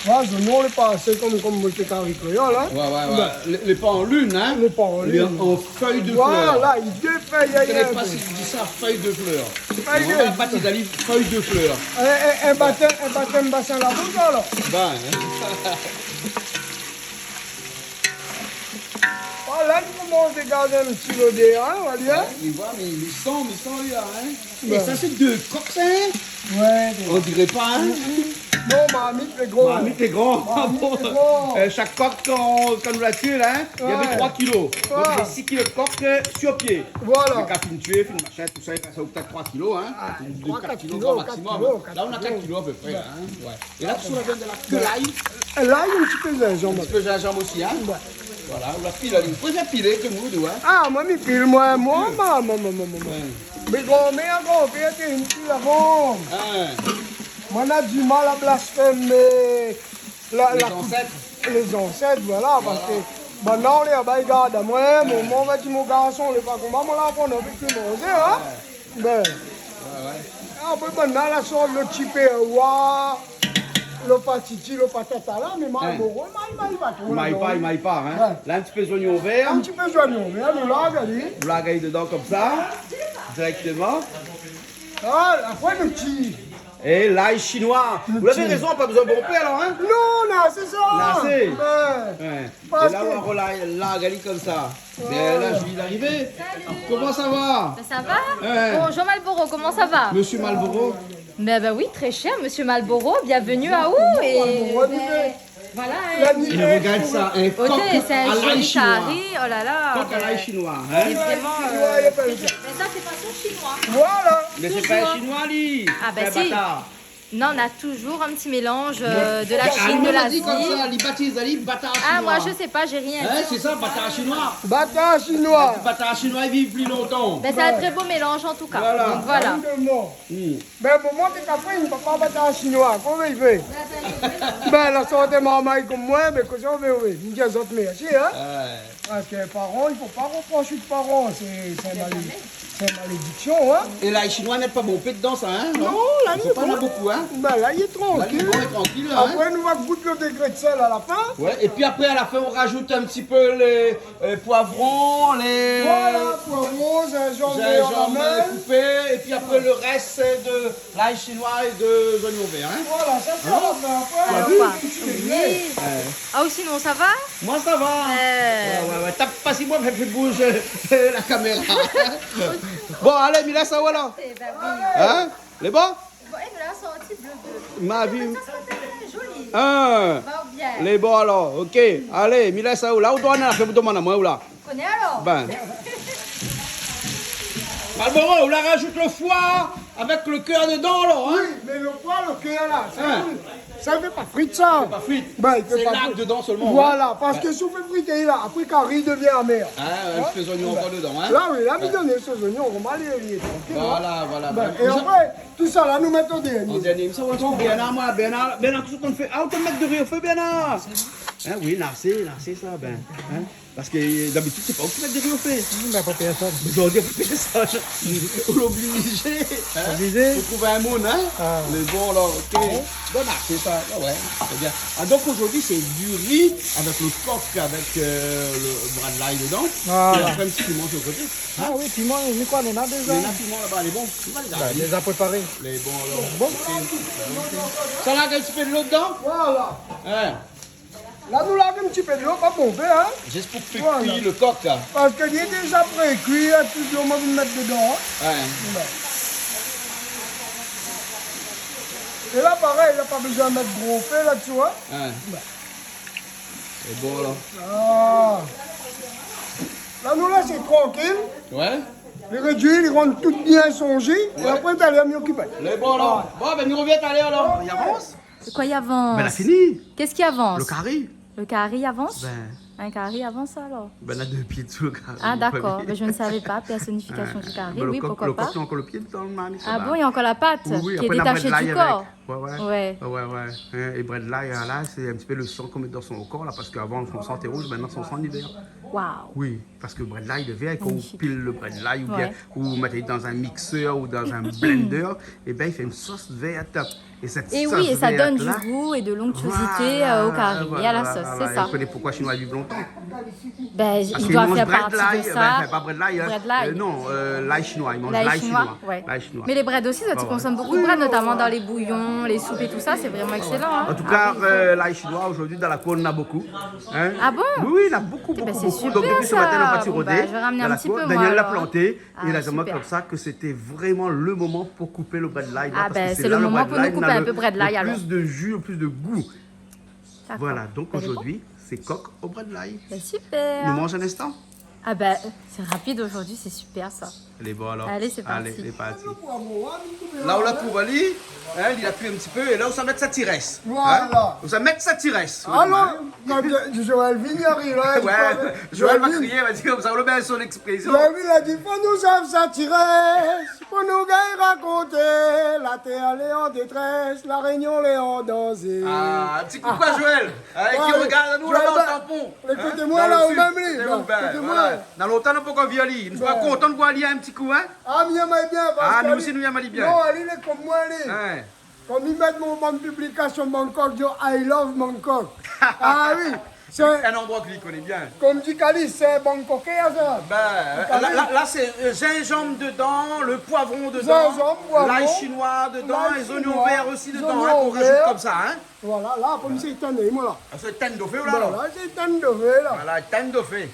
Oué, zoignon, lé pa asé konm, konm lo kari kréol, hein ? Oué, oué, oué. Bin. Lé, lé pa an lune, hein ? Lé pa an lune. Lé an, an fèy de flèr. Voilà, i défèy, i fé in pé. Mi koné pa si i di sa, fèy de flèr. Fèy de... Moin, ma batiz ali fèy de flèr. In, in, in batèm, in batèm basin la boush, alor. Bin, hein. Voilà, li komans dégazé in ti lodèr, hein, ou oi bien. Oué, mi oi, mé mi san, mi san, li la, hein. Oué. É sa, sé dé kok, sa, hein ? Oué, dé... On diré pa, hein ? Mm, mm. Non, marmit lé gran. Marmit lé gran. Marmit lé gran. Ah bon ? Euh, shak kok, kan, kan nou la tié, la, hein, navé troi kilo. Oué. Donk, sé sis kilo de kok, euh, sir pié. Voilà. Mé kan fine tié, fine machin, tousa, i rès pétèt troi kilo, hein. Ah, troi, kat kilo, kat kilo, kat kilo. La, nou na kat kilo a pé pré, la, hein. Oué. É la, ou sa mèt de la, de lay. Lay, in ti pé zinzanm. In ti pé zinzanm osi, hein. Oué. Voilà, ou la pil ali. Ou préfèr pilé ke moud, ou, hein ? Ah, moin, mi pil, moin, moin, moin, moin, moin, moin. Oué. Mé granmèr, granpèr té in pil avan. Hein. Moin na di mal a blasfèm, mé la, lé zansèt. Lé zansèt, voilà, parske banna lé laba, i gard amoin, moin, moin, va di mon garson, lé pa konm moin, moin la aprann avèk lo manzé, hein. Oué. Bin. Oué, oué. Apré, banna la sort lo ti pé, oué, lo patiti, lo patata la, mé Malboro, i may, i may pa tro. I may pa, i may pa, hein. Oué. La, in ti pé zoignon vèr. In ti pé zoignon vèr, nou larg ali. Ou larg ali dedan konmsa, dirèkteman. Ah, apré, lo ti É lay shinoi. Ou lavé rézon, pa bézoin bonpé alor, hein ? Non, non, sé sa. La, sé... Bin, oué. É parske la, ou la larg ali konmsa. Voilà. Bin la, Julie lé arivé. Salut. Koman sa va ? Bin, sa va ? Oué. Bonjour Malboro, comment ça va ? Monsieur Malboro. Bin, bin oui, très cher, Monsieur Malboro, bienvenue à vous. Malboro, é oui. Voilà, hein. La nuit, é, regard sa, in kok a lay shinoi. Sé in joli kari, oh là là, bin, sé vréman, euh, mé sa, sé fason shinoi. Voilà. Mé sé pa in shinoi, li. Ah, bin, si. Sé in batar. Non, on a toujours un petit mélange, euh, de la Chine, de l'Asie. Li batiz ali batar shinoi. Ah, moi, je sais pas, j'ai rien dit. Hein, sé sa, batar shinoi. Batar shinoi. Batar shinoi, i viv pli lontan. Bin, c'est un très beau mélange, en tout cas. Voilà. Donc, voilà. Exactement. Hmm. Bin, pou moin, té ka fé in papa batar shinoi, koman i fé ? Bin, la sort marmay konm moin, bin, kosa ou vé, ou vé. Mi di azot mèrsi, hein ? Oué. Parske paran, i fo pa roprosh out paran, sé, sé in malé-, sé in malédiksion, hein ? É lay shinoi, i mèt pa bonpé dedan sa, hein, non ? Non, la, i fo pa bonpé. Bin, la, lé trankil. La, lé bon, lé trankil, hein ? Apré, nou va gout lo dégré de sèl a la fin. Oué, épi apré, a la fin, ou razout in ti pé lé, euh, poivron, lé... Voilà, poivron, zinzanm, zinzanm, euh, koupé, épi apré, lo rès de lay shinoi é dé zoignon vèr, hein ? Voilà, sa, sé la fin. Apré, ou la vi ? Oui. Ah, ou sinon, ça va ? Moin, sa va. Euh. Oué, oué, oué. Tap pa si moin, fé, fé bouz, euh, la kaméra. Bon, alé, mi lès aou la. Eh ben oui. Hein ? Lé bon ? Bon, é nou la sorti bleu, bleu. Ma vi. Hein. Bon, bien. Lé bon alor, OK. Alé, mi lès aou la, ou doi ané la fé pou domann amoin ou la. Koné alor. Bin. Malboro, ou la rajout lo foi avèk lo kèr dedan la, hein ? Oui, mé lo foi, lo kèr la, sa, hein, sa i fé pa frit sa. I fé pa frit. Bin, i fé pa frit. Sé la dedan solman, hein. Voilà, parske si ou fé frit la, apré kari i devien amèr. Ah, ouais, hein ? Sé zoignon ankor dedan, hein. La oui, la mi done sé zoignon, ou va alé, li lé trankil, hein. Voilà, voilà. Bin, é apré, tout sa la nou mèt an dèrnié. An dèrnié, sa ou trouv bien, hein, moin, bien, bien, tout sak ou fé. Ah, ou té mèt do ri o fé, bien, hein. Hein, oui, la sé, la sé sa, bin, hein. Parske dabitid sé pa ou ki mèt do ri o fé. Bin, pa pèrsone. Mé zordi pa pèrsone. Ou lé oblizé, hein. Oblizé. Fo trouv in moun, hein. Ah. Mé bon, alor, OK. Ah bon ? Bon, la sé sa. Ah ouais, sé bien. Ah, donk zordi sé do ri avèk lo kok, avèk, euh, lo bred lay dedan. Voilà. É apré in ti piman su lo koté. Ah oui, piman, nou néna koi, nou néna déza. Nou néna piman laba, lé bon. Ou va lé garé. Bin, déza préparé. Lé bon alor. Bon. OK. Sa la, in ti pé dolo dedan ? Voilà. Hein. La nou larg in ti pé dolo, pa bonpé, hein. Zis pou kui lo kok la. Parske li lé déza prékui, hein, tout dolo moin vien mèt dedan, hein. Ouais. Voilà. É la parèy, la pa bezoin mèt gro fé la dsi, hein. Ouais. Voilà. Lé bon la. Ah. La nou lès trankil. Ouais. Li rédui, li rann tout bien son ji. É apré talèr mi okip. Lé bon la. Bon, bin, nou rovien talèr la. I avans ? Koi i avans ? Bin, la fini. Kosa i avans ? Lo kari. Lo kari i avans ? Bin. In kari i avans alor ? Bin, na dé pié dsi lo kari. Ah, dakor. Bin, mi savé pa. Pèrsonifikasyon di kari. Bin, lo kok, lo kok, oui, poukoi pa. Lo kok, na ankor lo pié dedan, lo mami, sa va. Ah bon, na ankor la pat ki lé détaché di kor. Oui, oui. Apré, na bred lay avèk. Ouais, ouais. Ouais, ouais, ouais. Hein, é bred lay, la, sé in ti pé lo san k'ou mèt dan son kor la, parske avan son san té rouz, mintnan son san lé vèr. Waouh. Oui, parske bred lay lé vèr, é kan ou pil lo bred lay oubien ou mèt dan in miksèr ou dan in blender, é bin, i fé in sos vèrt. Magnifique. É sèt sos vèrt la, voilà, voilà, i koné poukoi Joël vien, li la di, fo nou sa fé sa ti rès. Et oui, et ça donne du goût et de l'onctuosité, euh, au carry et à la sauce, c'est ça. Bin, i doi fé parti de sa. Parske i manz bred lay, bin, anfin, pa bred lay, hein. Bred lay. Euh, non, euh, lay shinoi, i manz lay shinoi. Lay shinoi, ouais. Lay shinoi. Mé lé bred osi, sa, ou konsom bonpé bred, notaman dan lé bouyon, lé soup é tout sa, sé vréman ékselan, hein. Ah oui, i fo. An tou ka, euh, lay shinoi, zordi, dan la kour, na bonpé. Hein ? Ah bon ? Oui, oui, na bonpé, bonpé, bonpé. Eh ben, c'est super ça. Donk, dopi se matin, na parti rodé dan la kour. Bon, bah, je vais ramener un petit peu, moi, alors, hein. Daniel la planté, é la di amoin konmsa ke sété vréman lo moman pou koup lo bred lay la, parske sé la lo bred lay na lo plis de ji, lo plis de gou. Ah, ben, c'est le moment pour couper un peu bred lay, alors. D'accord. Voilà, donk zordi, sé kok o bred lay. Ben, super. Nou manz in instan. Ah ben, c'est rapide aujourd'hui, c'est super, ça. Lé bon alor. Allez, c'est parti. Alé, lé parti. La ou la trouv ali, hein, li la kui in ti pé, é la ou sa mèt sa ti rès. Voilà. Hein ? Ou sa mèt sa ti rès. Alor, kan, euh, Joël vien, li ariv la, li... Ouais, Joël va krié, va dir konmsa, ou la bien son ékspresyon. Joël vien, li la di, fo nou sa fé sa ti rès, pou nou gingn rakonté, la tèr lé an détrès, La Rényon lé an danzé. Ah, in ti koukou a Joël, hein, ki rogard anou laba o tanpon. Hein, ékout amoin la, ou mèm li, ékout amoin. Voilà. Na lontan nou la pankor vi ali. Nou lé kontan de voir ali in ti kou, hein. Ah, mi èm bien, parske nou osi, nou èm ali bien. Non, ali lé konm moin, li. Hein. Kan mi mèt mon bann piblikasyon Bangkok, mi di, I love Bangkok. Ah oui, sé in landroi ke li koné bien. Konm di Kali, sé in Bangkokè, sa. Bin, la, la, la, sé, euh, zinzanm dedan, lo poivron dedan, lay shinoi dedan, lay shinoi, é zoignon vèr osi dedan, hein, k'ou rajout konmsa, hein. Voilà, la, konm sé étinn, voilà. Ah, sé étinn do fé, la, non ? Voilà, sé étinn do fé, la. Voilà, étinn do fé.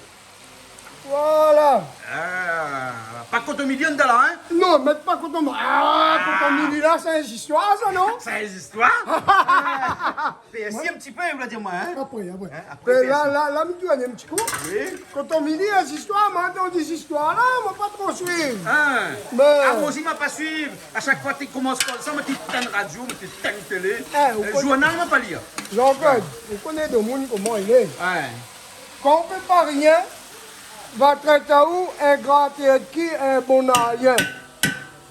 Voilà. Ah, pa kotomili andan la, hein ? Non, mèt pa kotomili. Ah, kotomili la, sé in zistoir sa, non ? Sé in zistoir ? Ah, pèrsi in ti pé, ou la di amoin, hein ? Apré, apré. Hein, apré, pèrsi. La, la, la, mi tourn in ti kou. Oui. Kotomili, in zistoir, moin, kan ou di zistoir la, moin pa tro suiv. Hein. Mé... Ah, moin osi, moin pa suiv. A shak foi té komans konmsa, moin té tinn radio, moin té tinn télé. Hein, ou koné... Journal, moin pa lir. Jean-Claude, ou koné domoun koman i lé. Ouais. Kan ou fé pa rien, va trèt aou in gratèr d'ki, in bon arien.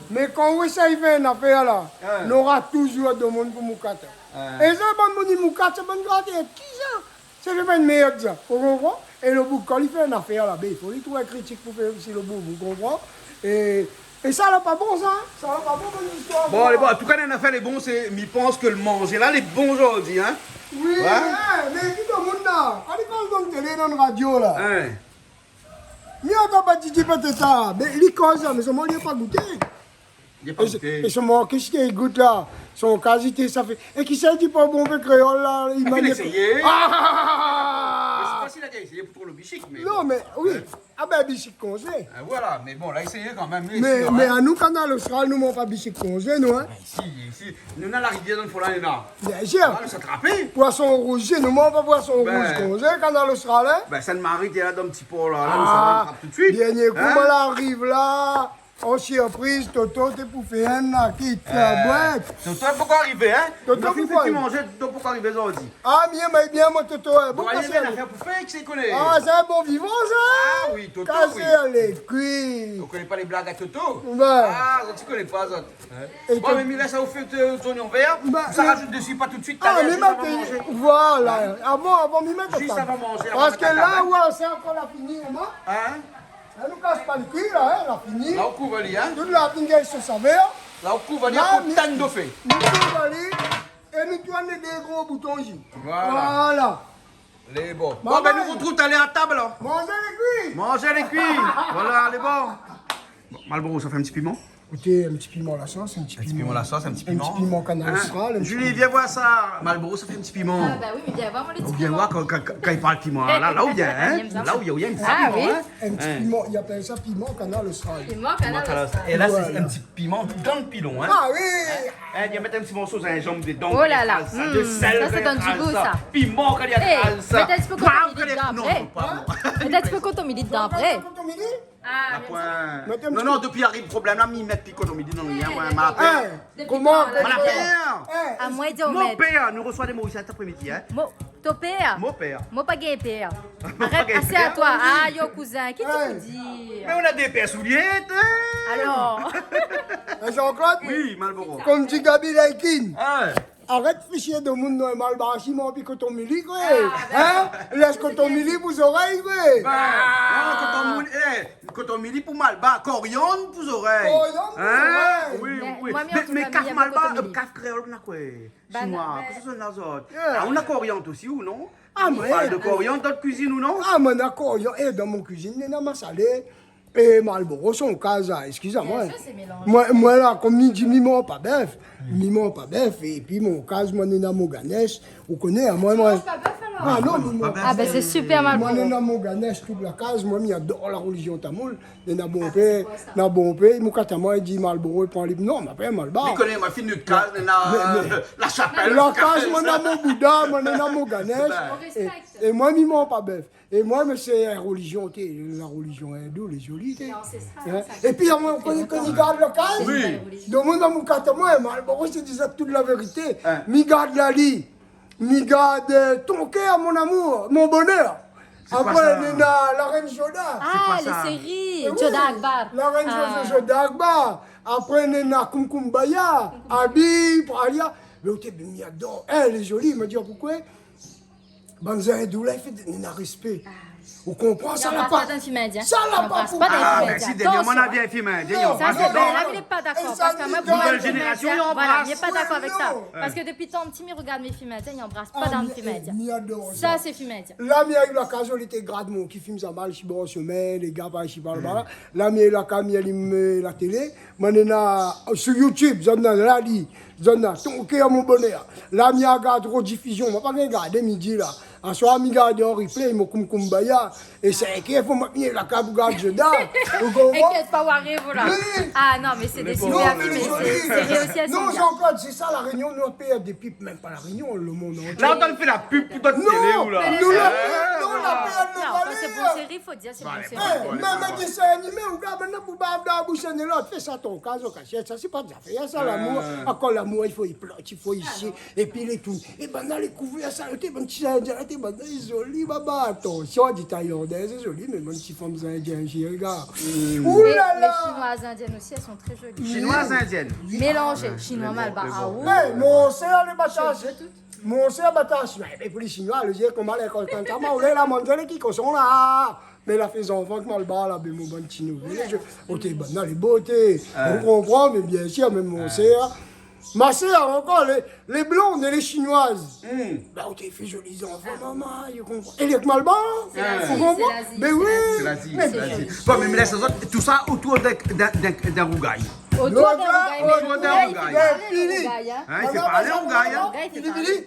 Mé kan ou éséy fé in nafèr la, nora touzour domoun pou moukat. É sa, bann moun i moukat, sé bann gratèr d'ki sa ? Sé bann mèrd sa, ou konpran ? É lo boug, kan li fé in nafèr la, bin, i fo li trouv in kritik pou fé osi lo boug, ou konpran ? É É sa la pa bon, sa, hein ? Sa la pa bon, bann zistoir. Bon, alé, bon, an tou ka, néna in nafèr lé bon, sé, mi pans ke lo manzé la lé bon zordi, hein ? Oui, hein, mé ki domoun la, kan li koz dan télé, dan radio la. Hein. Mi antann pa Didi Patata, mé li koz la, mé solman li la pa gouté. Li la pa gouté. É solman, kosa li gout la ? Son kazité, sa fé. É kisa i di pa bon avèk kréol la, li... Ah, mé li la éséyé. Ah ! Mé sé pa Si la gingn éséyé pou trouv lo bishik, mé... Non, bon. Mé oui. Hein ? Ah ben, bishik konzé. Ah, voilà, mé bon, la éséyé kan mèm, li, mé, mé anou, Kanal Austral, nou manz pa bishik konzé, nou, hein. Ben, si, si. Nou néna la rivièr dan lo fon la, néna. Bien sir. Ah, nou sa trapé. Poison rouz, nou manz pa poison rouz konzé, Kanal Austral, hein. Ben, Sainte-Marie, té la dan ti por la, la, nou sa trap tout suit. Dernié kou, hein ? Moin la ariv la. Oh, sirpriz, Toto té pou fé in la kit, euh, boit. Toto la pankor arivé, hein ? Toto, nou la fine fé ti manzé, Toto pankor arivé zordi. Ah, bien, mé bien, moin, Toto, hein. Bon, bon, pasé, rien a fèr pou fé, kisa i koné ? Ah, sé in bon vivan, sa, hein ? Ah oui, Toto, oui. Kasé lé kui. Ou koné pa lé blag a Toto ? Ben. Ah, zot i koné pa, zot. Hein ? Bon, mé mi lès aou fé, euh, zonion vèr. Ben, sa, razout dési, pa tout suit, talèr, mé zis avan manzé. Voilà. Hein ? Avan, avan, mi mèt sa. Zis avan manzé, avan mèt la tab, hein. Parske la, ouais, sé ankor la fini, hein ? Hein ? Hein, nou kas pa lo kui la, hein, la fini. La ou kouv ali, hein. Tout la fini, gingn sos vèr. La ou kouv ali, la, pou tann dofé. Nou kouv ali, é nou tourn lé dé gro bouton isi. Voilà. Voilà. Lé bon. Bon, ben, nou artrouv talèr a tab, alor. Manzé lé kui. Manzé lé kui. Voilà, lé bon. Bon, Malboro, sa fé in ti piman. Ékout, in ti piman la sos, in ti piman. In ti piman la sos, in ti piman. In ti piman Kanal Austral, in ti piman. Hein ? Julie, vien voir sa. Malboro, sa fé in ti piman. Ah, ben oui, mé vien voir, moin, lé ti piman. Ou vien voir kan, kan, kan i parl piman. La, la ou vien, hein ? Lé bien sa. La ou vien, ou yèm sa, piman, hein ? Ah oui. In ti piman, i apèl sa piman Kanal Austral. Piman Kanal Austral. É la, sé in ti piman dan lo pilon, hein ? Ah oui. Hein, li la mèt in ti morso zinzanm dedan, kan li kraz sa, de sèl, sa i donn lo gou, sa. Piman, kan li kraz sa. Poiv, kan li kraz sa. Mé té in ti pé kotomili dedan apré. Non, pa moin. Mé té in ti pé kotomili dedan apré. Kotomili ? Ah, la poin. Non, non, dopi ariv problèm la, mi mèt pi kotomili, non, rien, moin, ma la pèr. Hein, koman, koman ? Ma la pèr. Hein, ah, moin, di, mon pèr, nou resoi dé Morisien sèt aprémidi, hein. Mon pèr. Mon pèr. Mon pèr. Arèt, asé a toi. Ah, yo, kouzin, kisa ou di ? Mé nou na dé pèr soulié, hein. Alor. Hein, Jean-Claude ? Oui, Malboro. Konm di Gaby Laïkin. Ah ouais. Arèt fé chié domoun, non, Malbar, si mon pi kotomili, koi. Ah, ben. Hein ? Lès kotomili pou zorèy, koi. Ben, non, kotomili, eh, kotomili pou Malbar, koriann pou zorèy. Koriann pou zorèy. Hein ? Oui, oui. Mé, mé, mé kaf Malbar, kaf kréol, na koi ? Shinoi, kosa zot néna, zot ? Ah, ou na koriann osi, ou non ? Ah, moin, ou parl de koriann dan out kuizine, ou non ? Ah, moin na koriann, é dan mon kuizine, néna masalé. É Malboro, son kaz, ah, eskiz amoin. Bien sir, sé mélanzé. Moin, moin la, konm mi di, mi manz pa bèf. Mi manz pa bèf, épi mon kaz, moin néna mon ganès. Ou koné, hein, moin, moin. Ou manz pa bèf, alor ? Ah non, mi manz pa bèf. Ah ben, sé super, Malboro. Moin néna mon ganès, tout la kaz, moin, mi ador la relizion tamoul. Néna bonpé, néna bonpé, mon kat amoin, li di Malboro, li pran li. Non, ma pa Malbar. Mi koné, ma fine nout kaz, néna, euh, la shapèl. La kaz, moin néna mon Bouddha, moin néna mon ganès. Ben. On respecte. É, é moin, mi manz pa bèf. É moin, mé sé la relizion, té, la relizion indou, lé zoli, té. Non, sé sa, hein, sa. Épi, amoin, kan, kan mi gard la kaz, oui, domoun dan mon kat amoin, Malboro, sé déza tout la vérité. Hein. Mi gard la li, mi gard, euh, Ton kèr, mon amour, mon bonèr. Sé koi sa ? Apré, néna La Reine Jodha. Ah, lé séri. Eh oui, Jodha Akbar. La Reine Jodha, Jodha Akbar. Apré, néna Koum Koum Baya, Koum Koum Baya. Abi, Pralia. Mé oté, mi ador. Eh, lé zoli, ma di, poukosa ? Bann zindou la, i fé, néna rèspé. Ah. Ou konpran, sa la pa. I anbras pa dan fim indien. Sa la pa pou... I anbras pa dan fim indien. Ah, mèrsi, dernièrman, nou la vi in fim indien, i anbras dedan. Non. Sa, sé, ben, la, mi lé pa dakor, parske moin, pou in fim indien, voilà, mi lé pa dakor avèk sa. Non, non. Parske dopi tan pti, mi rogard mé fim indien, i anbras pa dan fim indien. Ah, mi, mi ador sa. Sa, sé fim indien. La, mi ariv la kaz, li té grad mon ki fim sa mal, si bor shomin, lé gars par isi, par laba. La, mi la kaz, mi alim, euh, la télé. Moin néna, euh, sir YouTube, zot néna la li, zot néna Ton kèr, mon bonèr. La, mi gard redifizion, moin pa gingn gardé midi la. Aswar, mi gard an replay, mon Koum Koum Baya. É sink èr, fo moin mi la kaz pou gard Jodha. Ou konpran ? Inkièt pa, ou ariv, voilà. Oui. Ah non, mé sé dé super fim, mé sé, sé réusi. Non, mé Jean-Claude, sé sa, La Rényon, nou la pèr dé pip, mèm pa La Rényon, lo monn antié. La, ou antann fé la pib pou dot télé, ou la ? Non, nou la, non, la pèr nout valèr. Non, kan sé pou séri, fo dir, sé pou séri. Mèm, mèm désin animé, ou gard, mintnan, pou bav dan la boush inn é lot, fé sa ton kaz, an kashèt, sa, sé pa zafèr sa, lamour. Ankor lamour, i fo i plot, i fo isi. Épi lé tou. É banna lé kouvèr sa, té, bann ti Indien, té, banna lé zoli, baba. Atansion, di Thaïlandais, sé zoli, mé bann ti fanm Indien, i rogard. Ouh la la. Lé Chinoises indiennes aussi, elles sont très jolies. Chinoises indiennes. Mélangé, chinois, malbar. Ah, ouh. Eh, mon sèr, lé batas. Cheveux, tout. Mon sèr, batas. Ouais, mé pou lé Shinoi, lé zié konm alé, kan, kan, kan, ou lé la, manzé lé ki koson la. Mé la fé zanfan èk Malbar la, bé mon bann ti nouvo. Oté, banna lé bo, oté. Ou konpran, mé bien sir, mèm mon sèr. Ma sèr ankor, lé, lé blond, lé shinoiz. Ba, oté, fé zoli zanfan, momon, ou konpran. É lé èk Malbar, ou konpran ? Sé l'Asie, sé l'Asie. Mé oui. Sé l'Asie, sé l'Asie. Bon, mé, mé la, sa, tout sa otour d'in, d'in, d'in, d'in rougay. Otour d'in rougay, mé otour d'in rougay. Rougay, hein. Hein, i fé pa in rougay, hein. Rougay, i fé pa in rougay.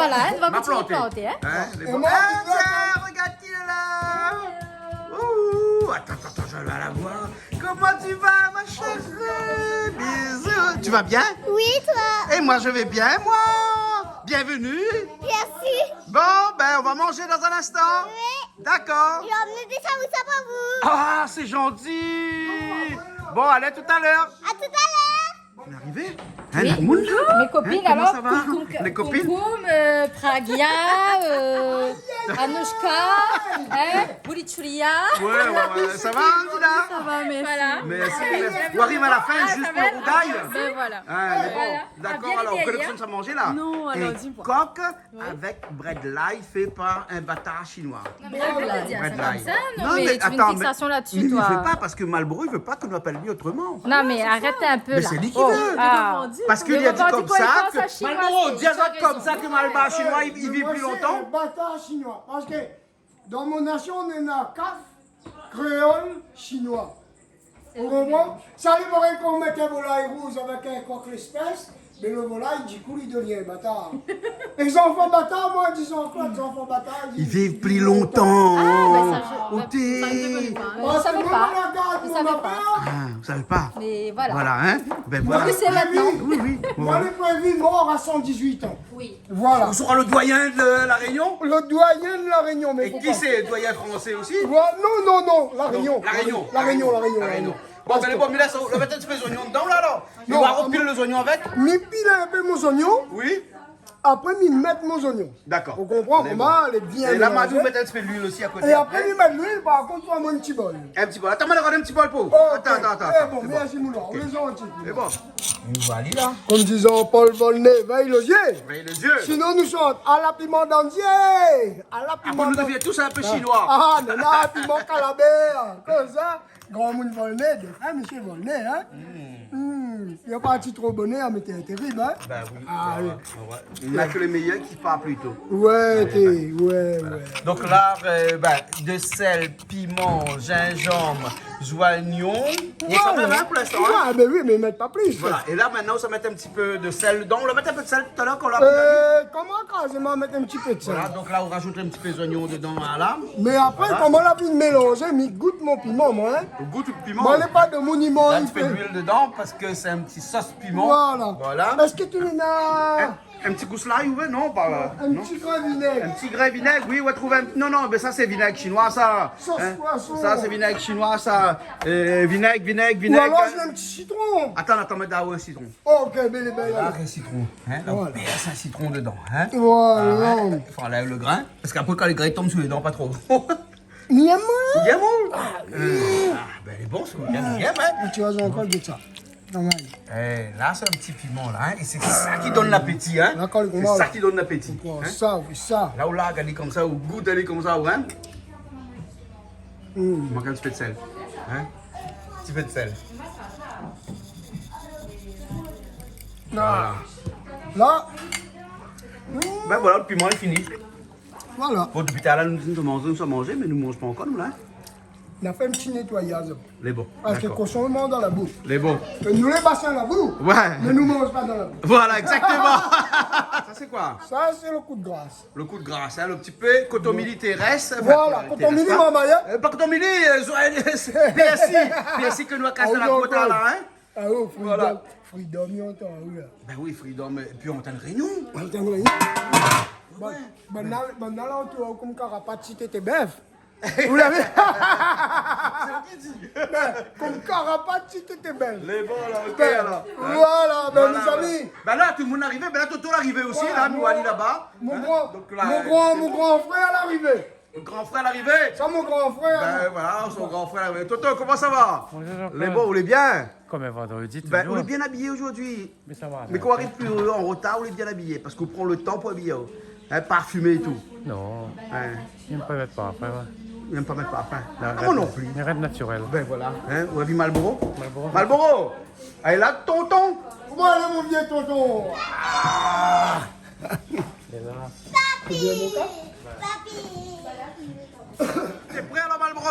voilà, hein, nou va kontinié planté, hein. Hein, lé bon. Ah, tiens, regarde qui est là. Ouh, attends, attends, attends, je vais la voir. Comment tu vas, ma chérie ? Bisous. Tu vas bien ? Oui, toi ? Et moi, je vais bien, moi. Bienvenue. Merci. Bon, ben, on va manger dans un instant. Oui. D'accord. J'ai emmené des samoussas pour vous. Ah, c'est gentil. Bon, allez, à tout à l'heure. À tout à l'heure. On est arrivé ? Hein, la moun la ? Mes copines, hein, comment ça va ? Les copines ? Coucou, euh, Pragya, euh, Anouchka, hein, Boulichoulia. Ouais, ouais, ouais. Ça va, Angela ? Ça va, merci. Voilà. Merci, merci. On arrive à la fin, juste pour le rougail. Ben voilà. Hein, mais bon, d'accord, alors, on connaît personne sans manger, là. Non, alors, dis-moi. Coq avec brèd lay fait par un bâtard chinois. Non, mais arrête de dire ça comme ça. Non, mais tu fais une fixation là-dessus, toi. Non, mais attends, mais li, li fé pa parske Malboro i vé pa ke nou apèl ali otroman. Non, mais arrête un peu, là. Mais c'est lui qui veut. Parce que il a dit comme ça que Malboro, di azot konmsa ke Malbar chinois i, i viv pli lontan. Bâtard chinois. Parce que dans mon nation, on en a quatre créoles chinois. Ou konpran ? Sa lé parèy kan ou mèt in volay rouz avèk in kok lespès, mé lo volay, dikou, li devien batar. É zanfan batar, moin, di zanfan, zanfan batar, i viv pli lontan. Ah, ben ça, je, ça, je ne connais pas. Parske moin, moin la gard mon pèr. Ah, vous savez pas ? Mais voilà. Voilà, hein ? Ben voilà. Vous connaissez maintenant. Oui, oui. Moin, lé prévu mor à cent dix-huit ans. Oui. Voilà. Ou sera le doyen de La Réunion ? Le doyen de La Réunion, mais... Et qui c'est, doyen français aussi ? Non, non, non, La Réunion. La Réunion. La Réunion, La Réunion, La Réunion. Bon, ben, bon, mé la, sa, ou va mèt in ti pé zoignon dedan, la, alor ? Non, ou va pil lo zoignon avèk ? Mi pil in pé mon zoignon. Oui. Apré, mi mèt mon zoignon. D'accord. Ou konpran koman lé bien mélanzé. É la, Madou, mèt in ti pé luil osi a koté. É apré, mi mèt luil, par kont, ou va mèt in ti bol. In ti bol. Atann, mi rod in ti bol pou ou. Ok. Atann, atann, atann. É bon, mèrsi, mon noir. Lé zanti. É bon. Voilà. Comme disait Paul Volnay, veille le Dieu. Veille le Dieu. Sinon, nous sommes à la piment d'Andier. À la piment d'Andier. Après, nous deviens tous un peu chinois. Ah, non, non, piment Kalabèr. Comme ça, grand moun Volnay, de frère, monsieur Volnay, hein. Hmm. Il est parti trop bonheur, mais t'es terrible, hein. Bah oui. Ah, oui. On a que les meilleurs qui partent plus tôt. Ouais, ouais, ouais. Donc là, euh, bah, de sel, piment, gingembre, zoignon. Et ça va, hein, pour l'instant, hein ? Ouais, ben oui, mais mèt pa plis. Voilà. Et là, maintenant, ça met un petit peu de sel dedans. On va mettre un peu de sel tout à l'heure quand on l'a... Euh, koman, kazima, mèt in ti pé de sel. Voilà, donc là, on rajoute un petit peu d'oignon dedans, voilà. Mé apré, koman la fine mélanzé, mi gout mon piman, moin, hein. Ou gout out piman. Moin, lé pa de monument. Là, tu fais de l'huile dedans parce que c'est un petit sauce piment. Voilà. Voilà. Èske ou néna in, in ti gous lay, ou vé ? Non, pa, non. In ti grin vinèg. In ti grin vinèg, oui, ou va trouv in, non, non, mé sa, sé vinèg shinoi, sa. Sos poison. Sa, sé vinèg shinoi, sa. Euh, vinèg, vinèg, vinèg. Ou alor, in ti sitron. Atann, atann, mèt dabor in sitron. Ok, bèl, bèl. Là, un citron, hein. Là, on perce un citron dedans, hein. Voilà. Ah ouais. Enfin, là, le grain. Parce qu'après, quand le grain tombe sur les dents, pas trop. Miam. Miam. Ah, oui. Euh, ah, ben, lé bon, c'est bien, miam, hein. Mé ti va ankor gout sa. Normal. Eh, là, c'est un petit piment, là, hein, et c'est ça qui donne l'appétit, hein. Là, quand le... C'est ça qui donne l'appétit, hein. Sa, oui, sa. Là, ou la gard ali konmsa, ou gout ali konmsa, hein. Hmm. I mank in ti pé de sel, hein. In ti pé de sel. Voilà. La. Ben voilà, le piment est fini. Voilà. Bon, dopi talèr, nou, nou manz, nou sa manzé, mé nou manz pa ankor, nou, la. Nou la fé in ti nétoiyaz. Lé bon. Parske koshon i manz dan la boush. Lé bon. É nou, lé basin la boush. Ouais. Mé nou manz pa dan la boush. Voilà, exactement. Ça, c'est quoi ? Sa, sé lo kou de gras. Le coup de grâce, hein, le petit peu, kotomili té rès, enfin, té rès pa. Voilà, kotomili, manmay, hein. Euh, pa kotomili, euh, zo-, pèrsi, pèrsi ke nou la kas dan la kota la, hein. Ah, oh, Freedom, Freedom, i antann, oui, la. Ben oui, Freedom, et puis on antann Réunion. On antann Réunion. Ouais. Bon, bon, la, bon, la, ou trouv konm karapat, si té té bèf. Vous l'avez ? C'est lui qui dit. Ben, konm karapat, si té té bèf. Lé bon, la, ok, alors. Ben, voilà, ben, mes amis. Ben là, tout le monde est arrivé. Ben là, Toto est arrivé aussi, là, nou la di laba. Mon grand, mon grand frère est arrivé. Le grand frère est arrivé. Sa, mon grand frère. Ben voilà, son grand frère est arrivé. Toto, comment ça va ? Bonjour, Jean-Claude. Lé bon, ou lé bien ? Comme un vendredi, toujours. Ben, ou lé bien habillé aujourd'hui. Mé sa va, sa va. Mé kan ou ariv pli an rotar, ou lé bien abiyé, parske ou pran le tan pou abiy aou. Hein, parfimé é tou. Non. Hein. Mi èm pa mèt parfin, moin. Mi èm pa mèt parfin. Non, ah, moin non pli. Mi rès natirèl. Ben voilà. Hein, ou la vi Malboro ? Malboro. Malboro ! Alé la, tonton. Koman i lé, mon vié tonton ? Ah ! Lé la. Papi ! Papi ! T'es prêt alors, Malboro ?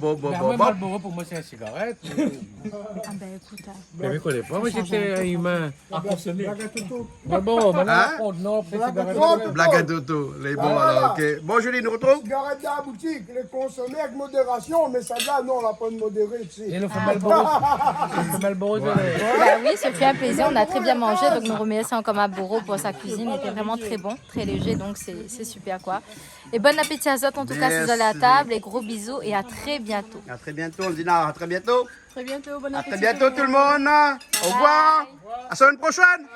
bon, bon, bon, bon. Marlboro, pou moin, sé in sigarèt. Ah ben, écoute, hein. Mé mi koné pa, moin, j'étais humain. À consommer. Blague à Toto. Bon, bon, maintenant, Hein ? On, non, on fait Blague à sigarèt. Toto. Blague à Toto, les bons, Voilà. Alors, ok. Bon, Julie, nous retrouvons. Sigarèt dan la boutik, lé konsomé avèk modérasion, mé sa la, non, la pa modéré, tu sais. Et le femelle bourreuse. Le femelle bourreuse, Ouais. elle est Bah oui, ce fut un plaisir, on a très bien mangé, donc nous remercions encore Marlboro pour sa cuisine, il était vraiment très bon, très léger, donc c'est, c'est super, quoi. Et bon appétit à zot, en tout cas, si vous allez à Merci. table, et gros bisous, et à très bientôt. À très bientôt, Dina, à très bientôt. Très bientôt, bon À très appétit bientôt, tout le monde. Au revoir. À la semaine prochaine.